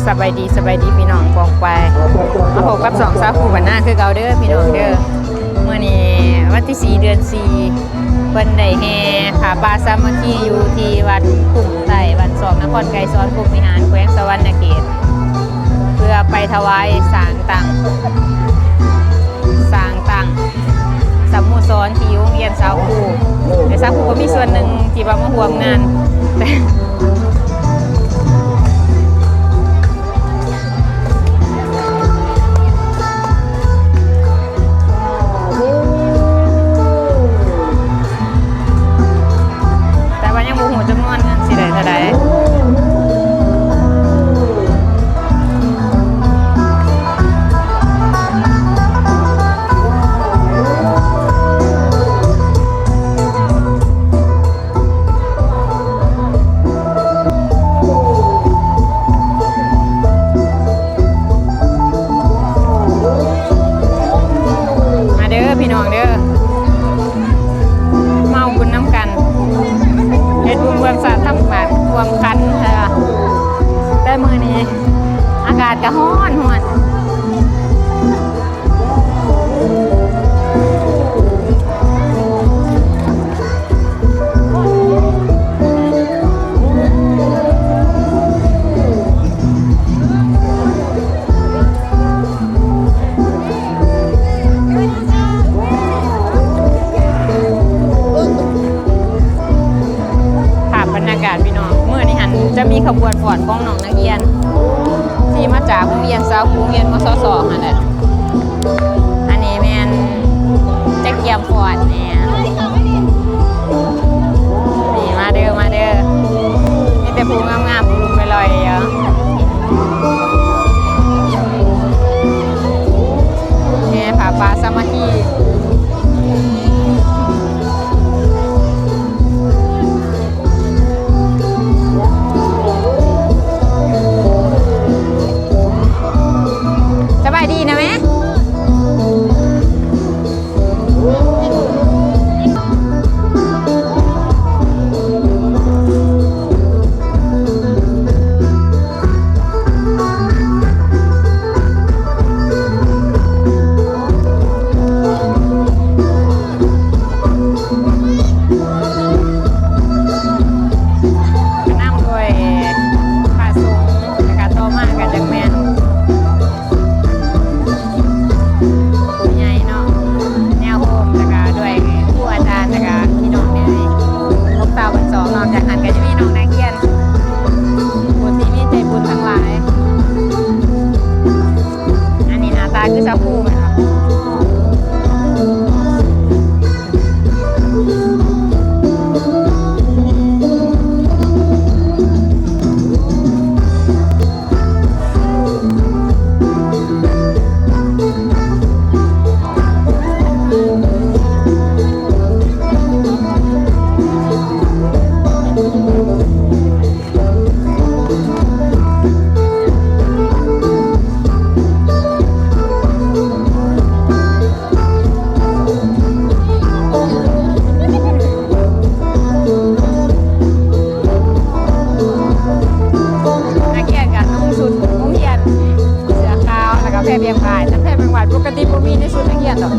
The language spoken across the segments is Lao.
ສະບາຍດີ ສະບາຍດີພີ່ນ້ອງປ້ອງປາຍ ມາພົບກັບຊ່ອງສາວຄູບ້ານນາຄືເກົ່າເດີພີ່ນ້ອງເດີ. ມື້ນີ້ວັນທີສີ່ ເດືອນສີ່ ເພິ່ນໄດ້ແຫ່ຜ້າປ່າສາມັກຄີຢູ່ທີ່ວັດຄຸ້ມໄຕ້ ບ້ານຊອກ ນະຄອນໄກສອນ ພົມວິຫານ ແຂວງສະຫວັນນະເຂດ ເພື່ອໄປຖວາຍສ້າງຕັ້ງ ສ້າງຕັ້ງສະໂມສອນທີ່ໂຮງຮຽນສາວຄູ ແລະ ສາວຄູກໍມີສ່ວນໜຶ່ງທີ່ວ່າມາຮ່ວມງານ. ແຕ່ວ່າຍັງບໍ່ຮູ້ຈຳນວນເງິນຊິໄດ້ເທົ່າໃດ. ມາເດີພີ່ນ້ອງເດີ ມາເອົາບຸນນຳກັນ ເຮັດບຸນຮ່ວມຊາດທຳບ້ານຮ່ວມຂັນ. ແຕ່ມື້ນີ້ອາກາດກະຮ້ອນໆ. ພາບບັນຍາກາດພີ່ນ້ອງ ມື້ນີ້ຫັ້ນຈະມີຂະບວນຟ້ອນຂອງນ້ອງນັກຮຽນ ທີ່ມາຈາກໂຮງຮຽນສາວຄູ ໂຮງຮຽນ ມສສ ຫັ້ນແຫຼະ. ອັນນີ້ແມ່ນຈະກຽມຟ້ອນແດ່. ນີ້ ມາເດີ ມາເດີ ມີແຕ່ຜູ້ງາມໆ ຜູ້ລຸກໄປລອຍຢູ່. ແຫ່ຜ້າປ່າສາມັກຄີ. ສະບາຍດີນະແມ່. ນຳໂດຍພະສົງ ແລ້ວກະຕໍ່ມາກະຈັກແມ່ນຜູ້ໃຫຍ່ເນາະ ແນວໂຮມ ແລ້ວກະດ້ວຍຄູອາຈານ ແລ້ວກະພີ່ນ້ອງໃນວົງຊາວບ້ານຊອກເນາະ. ຈາກນັ້ນກະຈະມີນ້ອງນັກຮຽນ ຜູ້ທີ່ມີໃຈບຸນທັງຫຼາຍ. ອັນນີ້ໜ້າຕາຄືສາວຄູແມ່ນບໍ່? ນັກຮຽນກະນຸ່ງຊຸດໂຮງຮຽນ ເສື້ອຂາວ ແລ້ວກະແພບຽງພາຍ. ແຕ່ແພບຽງພາຍປົກກະຕິບໍ່ມີໃນຊຸດນັກຮຽນດອກ. ເ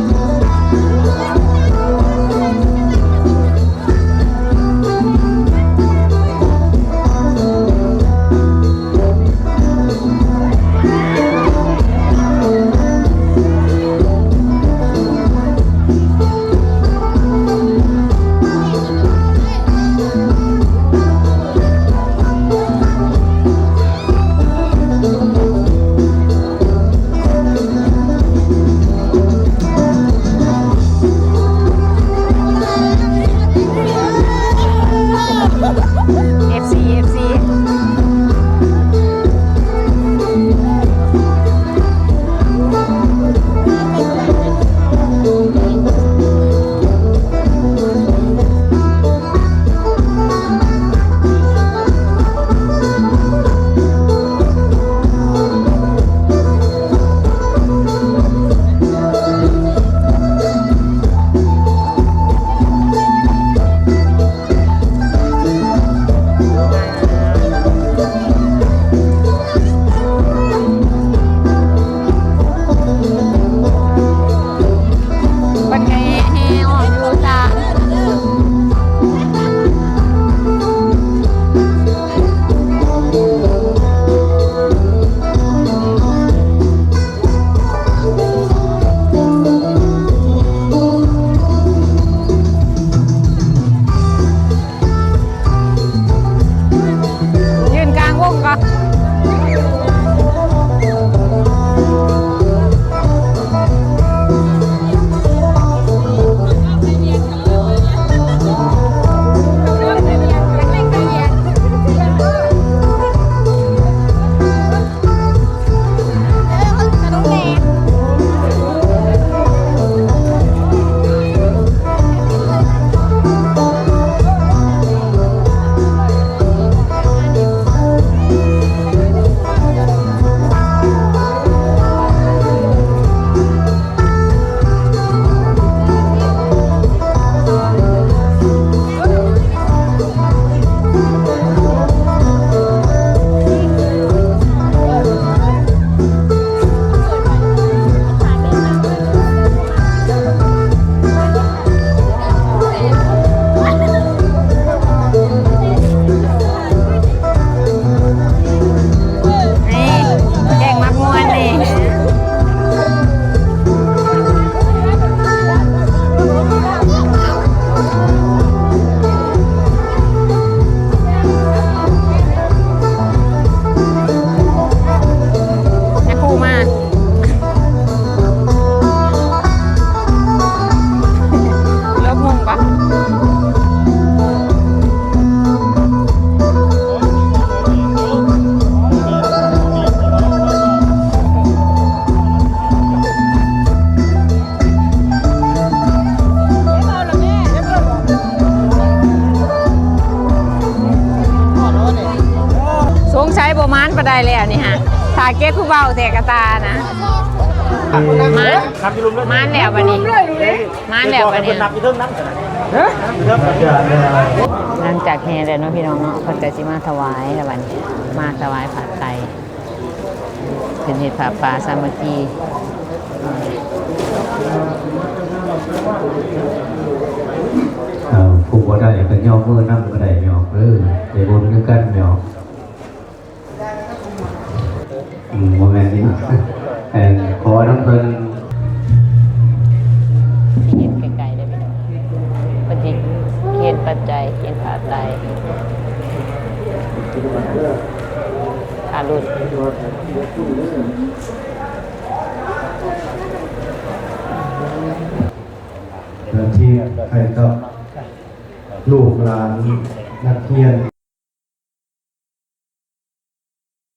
ມັນບໍ່ໄດ້ແລ້ວນີ້ຫະ ຖ້າເກັບຜູ້ເວົ້າແທ້ກະຕານະ ມາ ມາແລ້ວບັດນີ້ ມາແລ້ວບັດນີ້ ຫຼັງຈາກແຫ່ແລ້ວເນາະພີ່ນ້ອງເນາະ ເພິ່ນກະຊິມາຖວາຍແລ້ວບັດນີ້ ມາຖວາຍຜ້າໄຕ ເພິ່ນເຮັດຜ້າປ່າສາມັກຄີ ເອົາ ຜູ້ບໍ່ໄດ້ກະຍອມມືນຳກະໄດ້ຍອມເດີ ໄດ້ບຸນຄືກັນຍອມ. ອືມ ບໍ່ແມ່ນນີ້ ເອີ ຂໍນຳເພິ່ນ ຊິເຮັດໄກໆເດີພີ່ນ້ອງ ເພິ່ນຊິເຮັດປັດໄຈ ເຮັດຜ້າໄຕ ຜ້າຫຼຸດ ເພື່ອທຽບໃຫ້ກັບລູກຫຼານນັກຮຽນ.